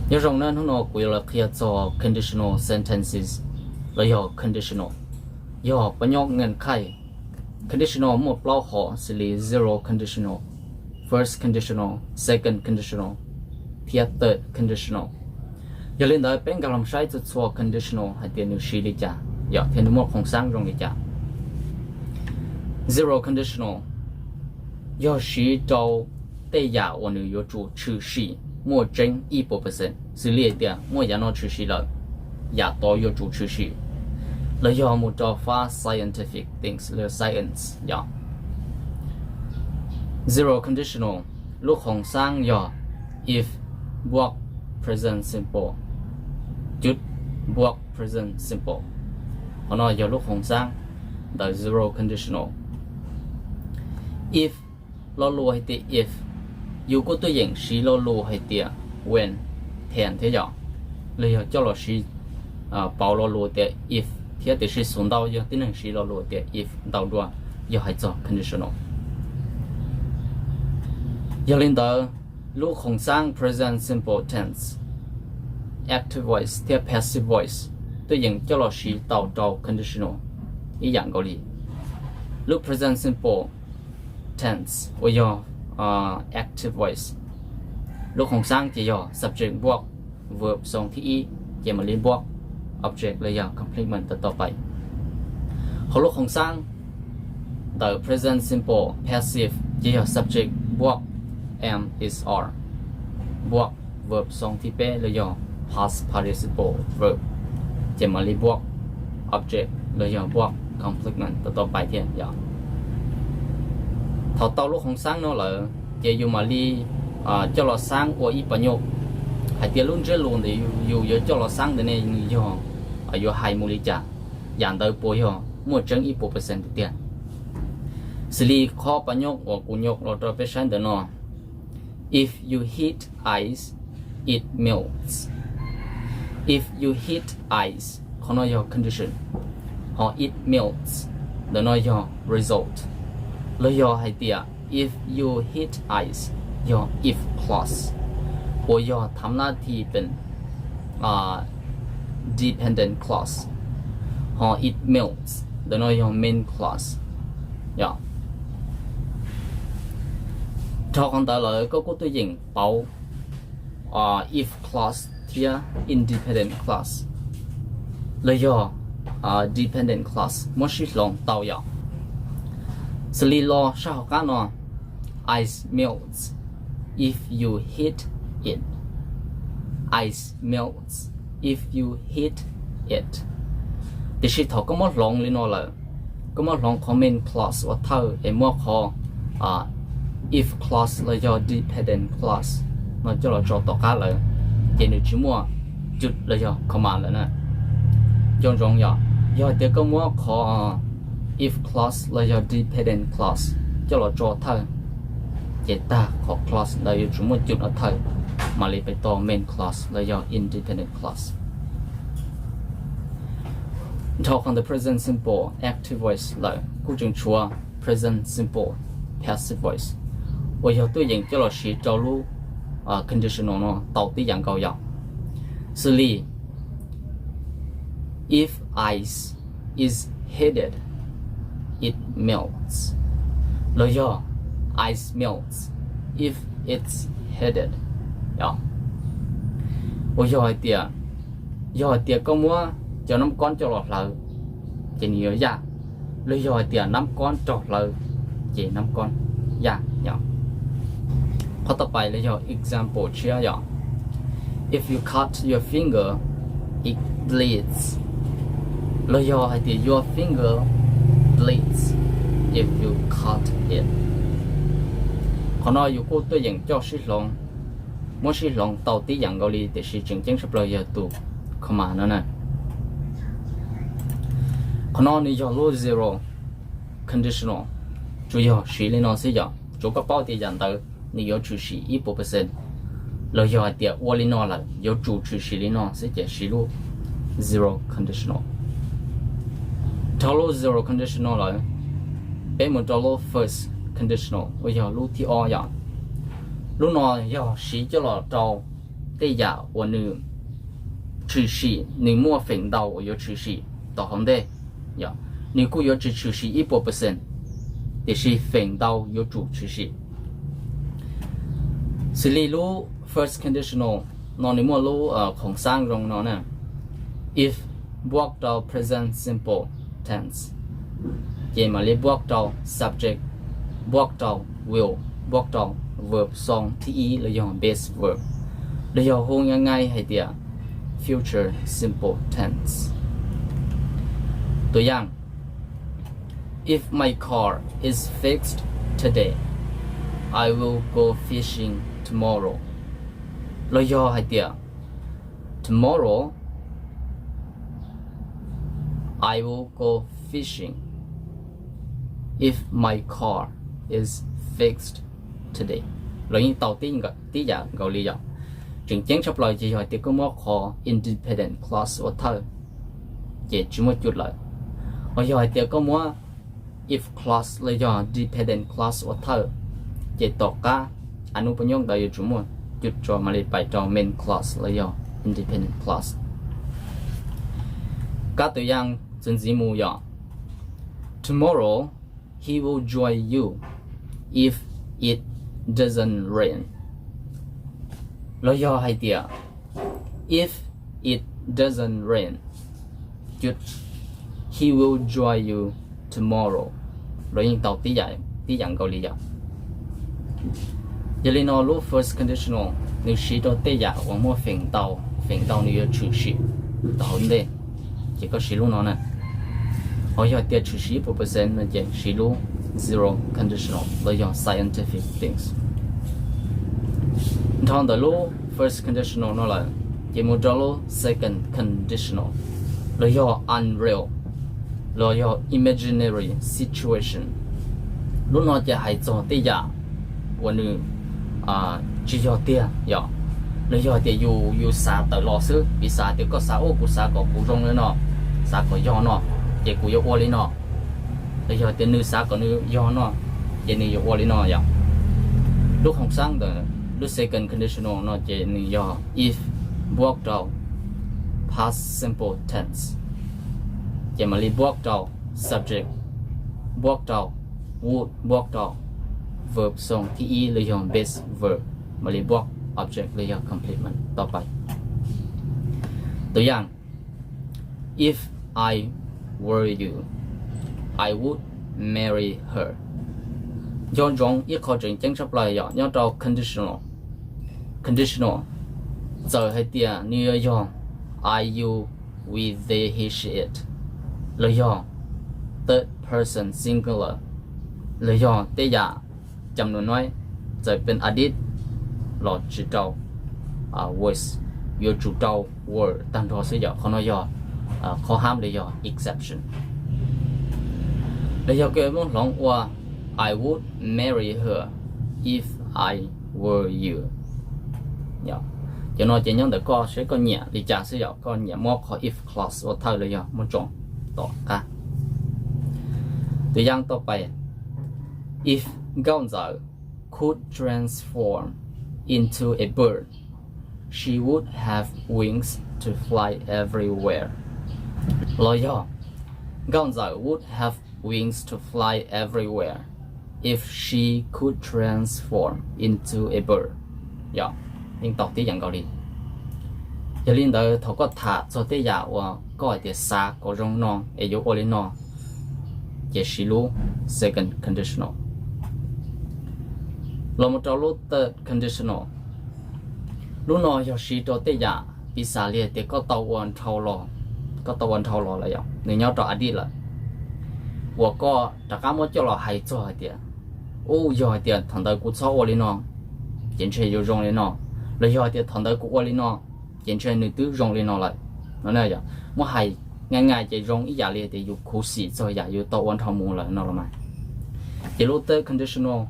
Nyob zoo na, hnub no kuv yuav los qhia txog conditional sentences los yog conditional, yog pab nyob ngan khaij. Conditional muaj plaub hom xws li zero conditional, first conditional, second conditional, thiab third conditional. Yog li ntawd peb nkag los saib txhua txhua conditional hais tias nws siv li cas yom, thiab nws muaj qhov xaab zoo li cas. Zero conditional yog siv rau tej yam uas nws yuav tsum tshwm sim muaj tseeb ib puas percent, xws li hais tias muaj yam no tshwm sim lawm, yam tod yuav tsum tshwm sim, los yog mus rau fab scientific things, science yom. Zero conditional, lub qhov xaab yog if npuab present simple, cuv npuab present simple. Qhov no yog lub qhov xaab ntawm zero conditional. If, lo lus hais tias if, yus kuj tuaj yeem siv lo lus hais tias when, then thiab yom, los yog coj los siv pauv lo lus tias if thiab, tiam sis xus ntau yog tib neeg siv lo lus tias if ntau dua yog hais txog conditional. Yog li ntawd, lub qhov xaab present simple tense, active voice thiab passive voice tuaj yeem coj los siv tau rau conditional ib yam nkaus li. Lub present simple tense uas yog active voice, lub qhov xaab ces yog subject npuab verb xoo thib ib, ces mam li npuab object los yog complement tau pais. Hauv lub qhov xaab ntawm present simple passive ces yog subject npuab am, is, are, npuab verb xoo thib peb los yog past participle verb, ces mam li npuab object los yog npuab complement tau pais thiab yom. Thaum tau lub qhov xaab no lawm, ces yus mam li coj los xaab ua ib pab nyuj hais tias lub ntsiab lus ntawm yus yuav coj los xaab ntawd ne nws yog, yuav hais mus li cas, yam ntawd puas yog muaj tseeb ib puas percent tiag tiag. Xws li qhov pab nyuj uas kuv nyuj los rau peb saib ntawm no, if you heat ice, it melts. If you heat ice, qhov no yog condition, ho it melts ntawm no yog result. Los yog hais tias if you heat ice yog if clause, uas yog tham na thi pem dependent clause, ho it melts ntawm no yog main clause. Dhau qhov ntawd lawm koj kuj tuaj yeem pauv if clause thiab independent clause los yog dependent clause muab sib hloov tau yom. Xws li los sab hauv qab no, ice melts if you heat it. Ice melts if you heat it. Tiam sis thaum koj muab hloov li no lawm, koj muab hloov qhov main clause ua thawj es muab qhov if clause los yog dependent clause no coj los tso tom qab lawm, ces nws tsis muaj cuj los yog comma lawm na. Nco ntsoov yom, yog hais tias koj muab qhov if clause los yog dependent clause coj los tso thawj, ces tag qhov clause ntawd yuav tsum muaj cuj ua thawj, mam li pem tau main clause los yog independent clause. Dhau qhov ntawm present simple active voice lawm kuj tseem tshuav present simple passive voice, uas yog tuaj yeem coj los siv rau lub conditional no tau tib yam nkaus yom. Xws li if ice is heated, it melts. Los yog ice melts if it's heated. Uas yog hais tias, yog hais tias koj muab cov nab koob coj los hlawv, ces nws yuav yaj. Los yog hais tias nab koob raug hlawv, ces nab koob yaj yom. Qhov tau pais los yog example tshiab yom, if you cut your finger, it bleeds. Los yog hais tias your finger bleeds if you cut it. Qhov no yus kuj tuaj yeem coj sib hloov, muab sib hloov tau tib yam nkaus li, tiam sis tseem ceeb tshaj plaws yog tus comma no na. Qhov no nws yog lub zero conditional, tsuas yog siv li no xwb yom, tsuav koj paub tias yam ntawd nws yuav tshwm sim ib puas percent, los yog hais tias ua li no lawm yuav tsum tshwm sim li no xwb ces siv lub zero conditional. Dhau lub zero conditional lawm, peb mus rau lub first conditional uas yog lub thib ob yom. Lub no yog siv coj los rau tej yam uas nws tshwm sim, nws muaj feem ntau uas yuav tshwm sim tom hauv ntej. Yog, nws kuj yuav tsis tshwm sim ib puas percent, tiam sis feem ntau yuav tsum tshwm sim. Xws li lub first conditional no nws muaj lub khoom xaab zoo no na: if npuab rau present simple tense, ces mam li npuab rau subject, npuab rau will, npuab rau verb xoo thib ib los yog base verb, los yog hu nyav nyav hais tias future simple tense. Tus yam, if my car is fixed today, I will go fishing tomorrow. Los yog hais tias, tomorrow I will go fishing if my car is fixed today. Los yeej tau tib yam nkaus li yom. Tseem ceeb tshaj plaws ces yog hais tias koj muab qhov independent clause ua thawj, ces tsis muaj cus lawm. Ho yog hais tias koj muab if clause los yog dependent clause ua thawj, ces tom qab a nub puas nyob ntawd yuav tsum muaj cus tso mam li pais rau main clause los yog independent clause. Kab tus yam txuas ntxiv mus yog, tomorrow he will join you if it doesn't rain. Los yog hais tias, if it doesn't rain, he will join you tomorrow. Los yeej tau tib yam nkaus li yom. Yog li no lub first conditional nws siv rau tej yam uas muaj feem ntau, feem ntau nws yuav tshwm sim tau hauv ntej, ces koj siv lub no na. Ho yog tias tshwm sim ib puas percent no ces siv lub zero conditional los yog scientific things. Nrho ntawm lub first conditional no lawm, ces mus rau lub second conditional, los yog unreal, los yog imaginary situation. Lub no ces hais txog tej yam uas nws tsis yog tiag yom, los yog tias yus, yus xav tawm los xwb, piv xam tias koj xav, ua kuv xav kom kuv zoo li no, xav kom yog no, ces kuv yuav ua li no. Los yog tias nws xav kom nws yog no, ces nws yuav ua li no yom. Lub khoom xaab ntawm lub second conditional no ces nws yog if npuab rau past simple tense, ces mam li npuab rau subject, npuab rau would, npuab rau verb xoo thib ib los yog base verb, mam li npuab object los yog complement tau pais. Tus yam, if I were you, I would marry her. Nco ntsoov ib qho tseem ceeb tshaj plaws yom, nyob rau conditional, conditional, txawm hais tias nws yuav yog I, you, we, they, he, she, it, los yog third person singular, los yog tej yam cam num noib, txawm pes adit los tsis rau was, yuav tsum rau were tag nrho xwb yom. Qhov no yog qhov hab los yog exception. Los yog koj muab hloov ua I would marry her if I were you. Cov no ces nyob ntawm koj seb koj nyiam li cas xwb yom, koj nyiam muab qhov if clause ua thawj los yog muab tso tom qab. Tus yam tau pais, if Nkauj Ntxawm could transform into a bird, she would have wings to fly everywhere. Los yog, Nkauj Ntxawm would have wings to fly everywhere if she could transform into a bird. Yog, yeej tau tib yam nkaus li. Yog li ntawd thaum koj tham txog tej yam uas koj hais tias xav kom zoo no es yuav ua li no, ces siv lub second conditional. Los mus rau lub third conditional. Lub no yog siv rau tej yam piv xam li hais tias koj tau ua dhau los, koj tau ua dhau los lawm yom, nws nyob rau adit lawm, uas koj rov qab muab coj los hais txog hais tias, u, yog hais tias thaum ntawd kuv txhob ua li no, ces ntshe yuav zoo li no, los yog hais tias thaum ntawd kuv ua li no, ces ntshe nws twb zoo li no lawm no. Muab hais nyav nyav ces zoo ib yam li tias yus khuv xim txog yam yus tau ua dhau mus lawm no los mas. Ces lub third conditional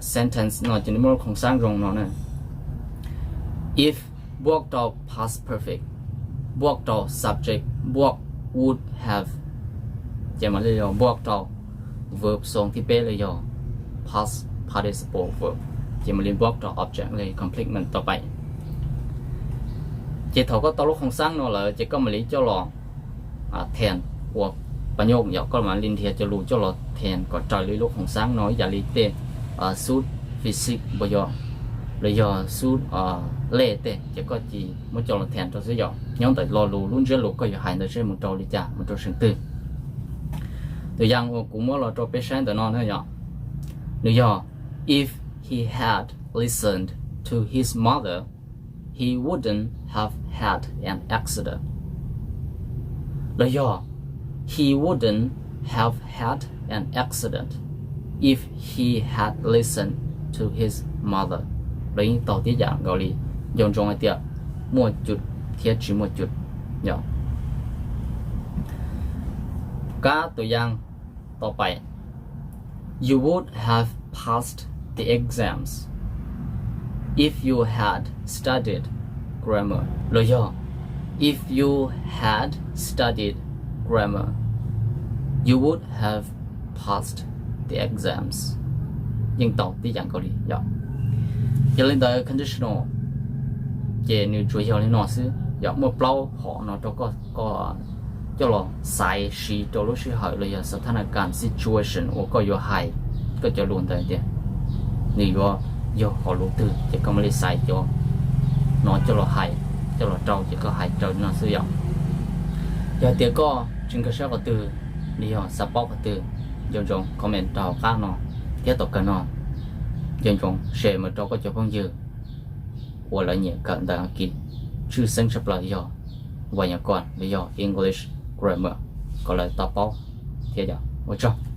sentence no ces nws muaj lub khoom xab zoo no na. If npuab rau past perfect, npuab rau subject, npuab would have, ces mam li yog npuab rau verb xoo thib peb los yog past participle verb, ces mam li npuab rau object li complement tau pais. Ces thaum koj tau lub khoom xab no lawm ces koj mam li coj los then ua pab nyoj yom, koj mam li nrhiav cov lus coj los then kom raws li lub khoom xab no ib yam li tej xub physics los yog xub lej tej ces koj cia li muab coj los then rau xwb yom. Nyob ntawm lo lus lub ntsiab lus koj yuav hais ntawd seb mus rau li cas, mus rau seem twg. Tus yam uas kuv muab los rau peb saib ntawm no na yom, nws yog: If he had listened to his mother, he wouldn't have had an accident. Los yog, he wouldn't have had an accident if he had listened to his mother. Los yeej tau tib yam nkaus li, nco ntsoov hais tias muaj cus thiab tsis muaj cus yom. Kab tus yam tom pais: You would have passed the exams if you had studied grammar. Los yog, if you had studied grammar, you would have passed the exams. Yeej tau tib yam nkaus li yom. Yog li ntawd conditional ces nws tsuas yog li no xwb yom. Muaj plaub hom no rau koj coj los xaiv siv rau lub sij hawm los yog xab thab na kas situation uas koj yuav hais koj cov lus ntawd tias nws yuav yog hom lus twg ces koj mam li xaiv cov no coj los hais, coj los rau ces koj hais raws li no xwb yom. Yog tias koj tsis nkag siab qhov twg los yog xav paub qhov twg, nco ntsoov comment rau hauv qab no thiab tom kawg no nco ntsoov share mus rau koj cov phooj ywg uas lawv nyiam kawm ntawv Askiv, tshwj xeeb tshaj plaws yog vais nyuam kom los yog English grammar kom lawv tau paub thiab yom. Ua tsaug.